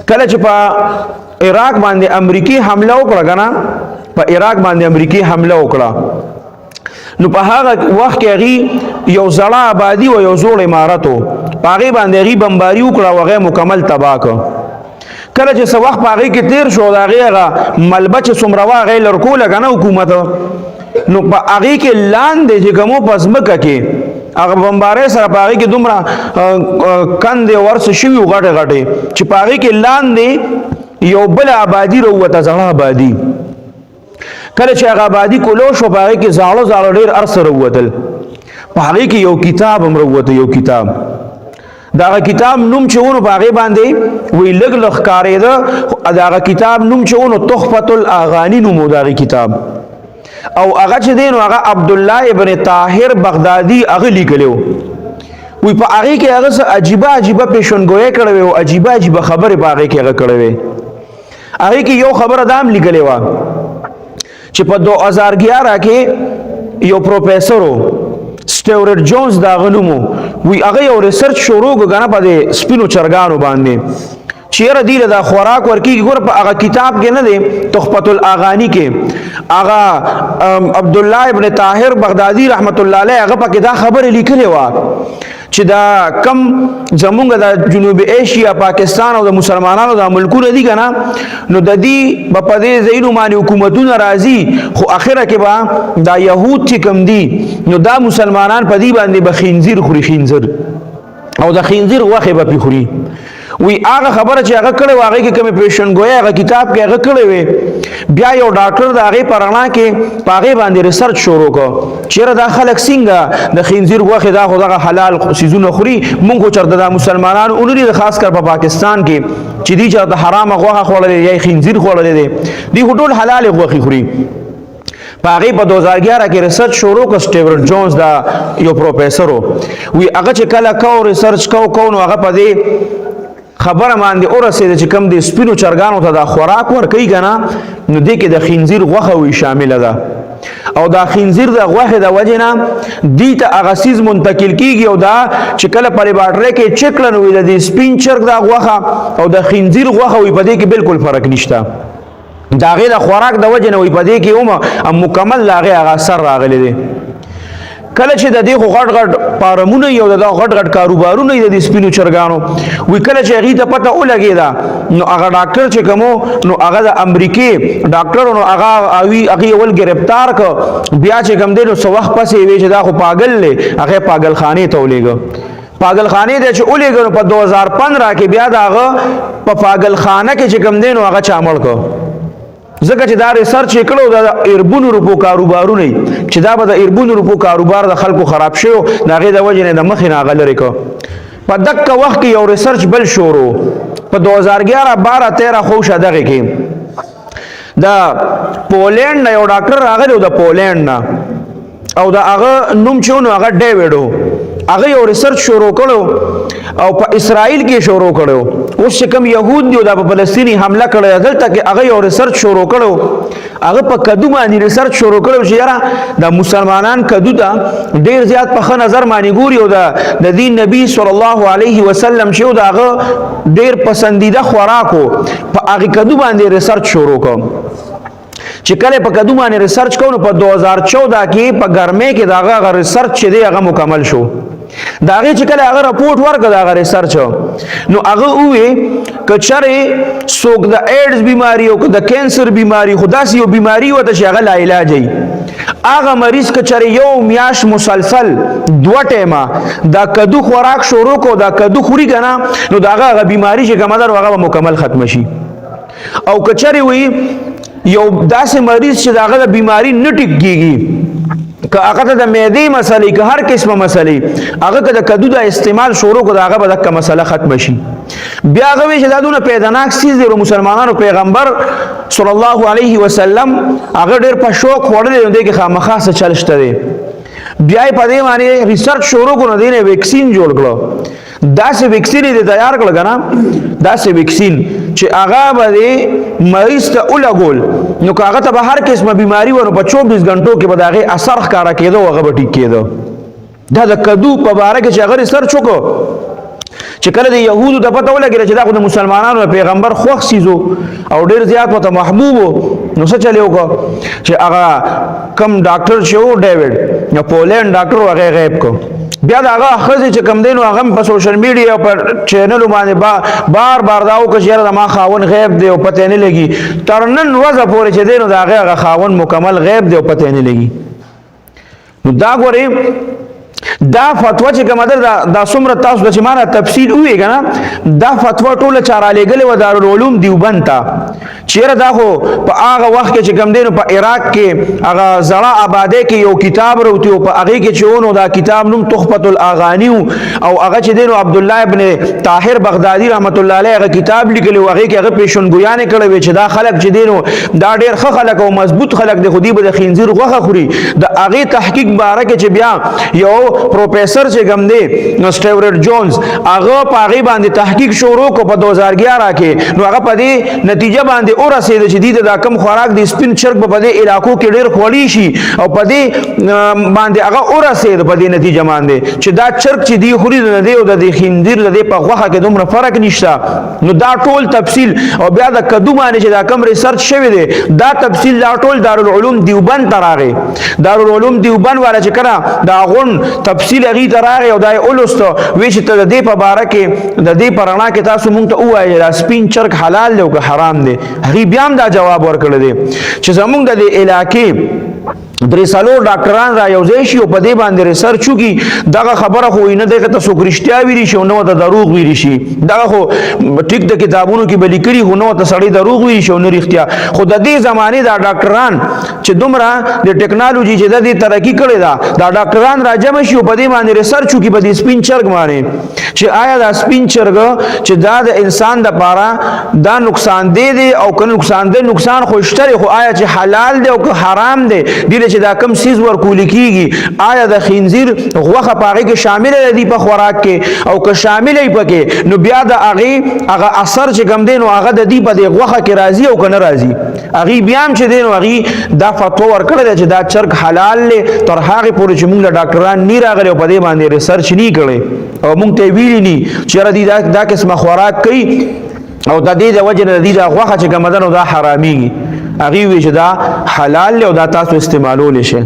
کله چې په عراق باندې امریکای حمله وکړه کنه، په عراق باندې امریکای حمله وکړه، نو په هغه وخت کې هغه یو زړه آبادی او یو زوړ عمارت و، په هغې باندې هغې بمباري وکړه او هغه مکمل تباه کړ. کله چې څه وخت په هغې کې تیر شو، د هغې هغه ملبه چې څومره وه هغه یې لړکوله که نه حکومت، نو په هغې کې لاندې چې کوم په ځمکه کې هغه بمبارۍ سره په هغې کې دومره کندې ورڅ شوي وو غټې غټې، چې په هغې کې لاندې یو بله آبادي راووته، زړه آبادي. کله چې هغه آبادي کولو شو، په هغې کې زاړه زاړه ډېر ارڅه راووتل. په هغې کې یو کتاب هم راووته، یو کتاب. دغه کتاب نوم چې ونو په هغې باندې وی لږ لږ ښکارېده. دغه کتاب نوم چې ونو تحفة الاغاني نوم و دغه کتاب، او هغه چې دی نو هغه عبدالله ابن طاهر بغدادي هغه لیکلی و. وی په هغې کې هغه څه عجیبه عجیبه پیشنګویې کړې وې او عجیبه عجیبه خبرې په هغې کې هغه کړې وې. هغې کې یو خبره دا هم لیکلې وه چې په 2011 کې یو پروفیسور و، سټیورټ جونز د هغه نوم و، وی هغه یو ریسرچ شروع کړ که نه په دې سپینو چرګانو باندې، چې یاره دوی له دا خوراک ورکېږي. ګوره په هغه کتاب کې نه دی تحفة الاغاني کې، هغه عبدالله ابن طاهر بغدادي رحمت الله علیه هغه پکې دا خبره لیکلې وه چې دا کم زمونږ د جنوب ایشیا، پاکستان او د مسلمانانو د ملکونه دي کنه، نو د دې په پدې ځایونو باندې حکومتونه راځي، خو اخره کې به دا یهود چې کم دي نو دا مسلمانان په دې باندې به خنزیر خوري، خنزیر او د خنزیر غوښه به پې خوري. وی هغه خبره چې هغه کړې وه، هغې کې کومې پیشنګویه هغه کتاب کې هغه کړې وې، بیا یو ډاکټر د هغې په رڼا کې په هغې باندې ریسرچ شروع کړ چې یاره دا خلک څنګه د خنزیر غوښې دا خو دغه حلال څیزونه خوري، مونږ خو چېرته دا مسلمانانو ونه لیده، خاص کر په پاکستان کې چې دوی چېرته حرامه غوښه خوړلې یا یې خنزیر خوړلی دی، دوی خو ټول حلالې غوښې خوري. په هغې په 2011 کې ریسرچ شروع کړ سټیورټ جونز، دا یو پروفیسر و. وی هغه چې کله کو ریسرچ کو کو نو هغه په دې خبره باندې ورسېده چې کوم د سپینو چرګانو ته دا خوراک ورکوي که نه، نو دې کې د خنزیر غوښه وي شامله ده، او دا خنزیر د غوښې د وجې نه دی ته هغه څیز منتقل کیږي، او دا چې کله په لیبارټرۍ کې چک کړه نو وي د دې سپین چرګ دا غوښه او د خنزیر غوښه وي په دې کې بالکل فرق نشته. د هغې د خوراک د وجې نه وي په دې کې هم مکمل د هغې هغه اثر راغلی دی. کله چې د دې خو غټ غټ فارمونه یو د غټ غټ کاروبارونه د دې سپینو چرګانو وی، کله چې هغې ته پته ولګېده نو هغه ډاکټر چې کومو نو هغه د امریکې ډاکټر نو هغه اوی هغې اول ګرفتار که، بیا چې کوم دی نو څه وخت پسې وی چې دا خو پاګل دی، هغه پاګلخانې ته ولېږه. پاګلخانې ته چې ولېږه نو په 2015 کې بیا د هغه په پاګلخانه کې چې کوم دی نو هغه چا مړ کړ، ځکه چې دا ریسرچ یې کړو د اربونو روپو کاروبارونه چې دا به د اربونو روپو کاروبار د خلکو خراب شوی، د هغې د وجې نه د مخې نه هغه لرې کړ. په دقه وخت کې یو ریسرچ بل شروع په 2011 12 13 خوشه دغه کې د پولند نه یو ډاکټر راغلی و، د پولند نه، او د هغه نوم چې نو هغه ډیوډ و. هغه یو ریسرچ شروع کړو او په اسرائیل کې شروع کړو. اوس چې کوم یهود دی دا په فلسطیني حمله کړې، دلته کې هغه یو ریسرچ شروع کړو، هغه په کدو باندې ریسرچ شروع کړو چې یاره دا مسلمانان کدو ته ډیر زیات په ښه نظر باندې ګوري، او دا د دین نبی صلی الله علیه وسلم چې دا هغه ډیر پسندیده خوراکو، په هغه کدو باندې ریسرچ شروع کړو. چې کله په کدو باندې ریسرچ کوو نو په 2014 کې په ګرمۍ کې دا هغه ریسرچ چې دی هغه مکمل شو. دا هغه چې کله هغه رپورټ ورکړ دا هغه ریسرچ، نو هغه ووی که چېرې څوک د ایډز بیماری او که د کینسر بیماری، خو داسې یو بیماری وته چې هغه لا علاج وي، هغه مریض که چېرې یو میاشت مسلسل دوه ټیمه دا کدو خوراک شروع کو، دا کدو خوري که نه، نو د هغه هغه بیماری چې کومه ده نو هغه به مکمل ختمه شي. او که چېرې وي یو داسې مریض چې د هغه د بیماری نه ټیک کیږي، که هغه ته د معدې مسلې که هر قسمه مسلې، هغه که د کدو د استعمال شروع کړو د هغه به دغه مسله ختمه شي. بیا هغه وی چې دا دونه پیدناک څیز دی، مسلمانانو پیغمبر صلی الله علیه وسلم هغه ډېر په شوق خوړلی دی، کې خامخا څه چل شته دی. بیا یې په دې باندې ریسرچ شروع کړو، نو دې نه ویکسین جوړ کړو، داسې ویکسین یې تیار کړ که نه، داسې ویکسین چې هغه به دې مریض ته ولګول نو که هغه ته به هر قسمه بیماري وه نو په 24 ګنټو کې به د هغې اثر ښکاره کېده او هغه به ټیک کېده. دا د کدو په باره کې چې هغه ریسرچ وکړو، چې کله د يهودو ته پته ولګېده چې دا خو د مسلمانانو پیغمبر خوښ سیزو او ډیر زیات ورته محبوب نو څه چلی وکړه چې هغه کم ډاکټر چې و ډیوډ نو پولینډ ډاکټر هغه غیب کو. بیا دا هغه ښځې چې کم دی نو هغه په سوشل میډیا او په چینلو باندې بار بار دا وکړه چې یاره زما خاوند غیب دی او پته نه لګي. تر نن ورځه پورې چې دی نو د هغې هغه خاوند مکمل غیب دی او پته نه لګي. نو دا ګورې دا فتوا چې کومه ده دا څومره تاسو ته چې ما تفصیل ووی که نه، دا فتوا ټوله چا رالیږلې وه دارالعلوم دیوبند ته، چیرې دا خو په هغه وخت کې چې کوم دی نو په عراق کې هغه زړه آبادۍ کې یو کتاب راوتی او په هغې کې چې و نو دا کتاب نوم تحفة الاغاني او هغه چې دی نو عبدالله ابن طاهر بغدادي رحمت الله علیه هغه کتاب لیکلی و، هغې کې هغه پیشنګویانې کړې وې چې دا خلک چې دی نو دا ډېر ښه خلک او مضبوط خلک دی، خو دوی به د خنزیر غوښه خوري. د هغې تحقیق باره کې چې بیا یو پروفیسر چې کوم دی نو سټیورټ جونز هغه په هغې باندې تحقیق شروع کړ په 2011 کې، نو هغه په دې نتیجه باندې ورسېد چې دوی ته دا کم خوراک دی سپین چرګ به په دې علاقو کې ډېر خوړی شي، او په دې باندې هغه ورسېد په دې نتیجه باندې چې دا چرګ چې دی خوري د دې او د دې خنزیر د دې په غوښه کې دومره فرق نشته. نو دا ټول تفصیل او بیا د کدو باندې چې دا کم ریسرچ شوی دی دا تفصیل دا ټول دارالعلوم دیوبند ته راغی. دارالعلوم دیوبند والا چې کله دا غون تفصیل هغې ته راغی او دا یې ولوسته، وی چې ته د دې په باره کې د دې په رڼا کې تاسو مونږ ته ووایئ دا سپین چرګ حلال دی او که حرام دی. هغې بیا هم دا جواب ورکړی دی چې زمونږ د دې علاقې درې څلور ډاکټران را یو ځای شي او په دې باندې ریسرچ وکړي، دغه خبره خو نه دغه ته څوک رښتیا ویلی شي او نه ورته دروغ ویلی شي. دغه خو ټیک د کتابونو کې به لیکلي خو نه ورته سړی دروغ ویلی شي او نه رښتیا. خو د دې زمانې دا ډاکټران چې دومره د ټکنالوژي چې د دې ترقي کړې ده، دا ډاکټران را جمع شي او په دې باندې ریسرچ وکړي په دې سپین چرګ باندې چې آیا دا سپین چرګ چې دا د انسان د پاره دا نقصان دی دی او که نقصان دی، نقصان خو شته دی، خو آیا چې حلال دی او که حرام دی، دې چې دا کم سیز ورکول کیږي آیا د خنزیر غوښه په هغې کې شامله ده دی په خوراک کې، او که شامله یې پکې نو بیا د هغې هغه اثر چې کوم دی نو هغه د دې په دې غوښه کې راځي او که نه راځي. هغې بیا هم چې دی نو هغې دا فتوا ورکړې ده چې دا چرګ حلال دی تر هغې پورې چې موږ له ډاکټران نی راغلي او په دې باندې ریسرچ نی کړی او موږ ته یې ویلي نی چې یاره دی دا قسمه خوراک کوي او د دې د وجې نه د دې دا غوښه چې کومه ده نو دا حرامېږي. هغې وویل چې دا حلال دی او دا تاسو استعمالولی شئ.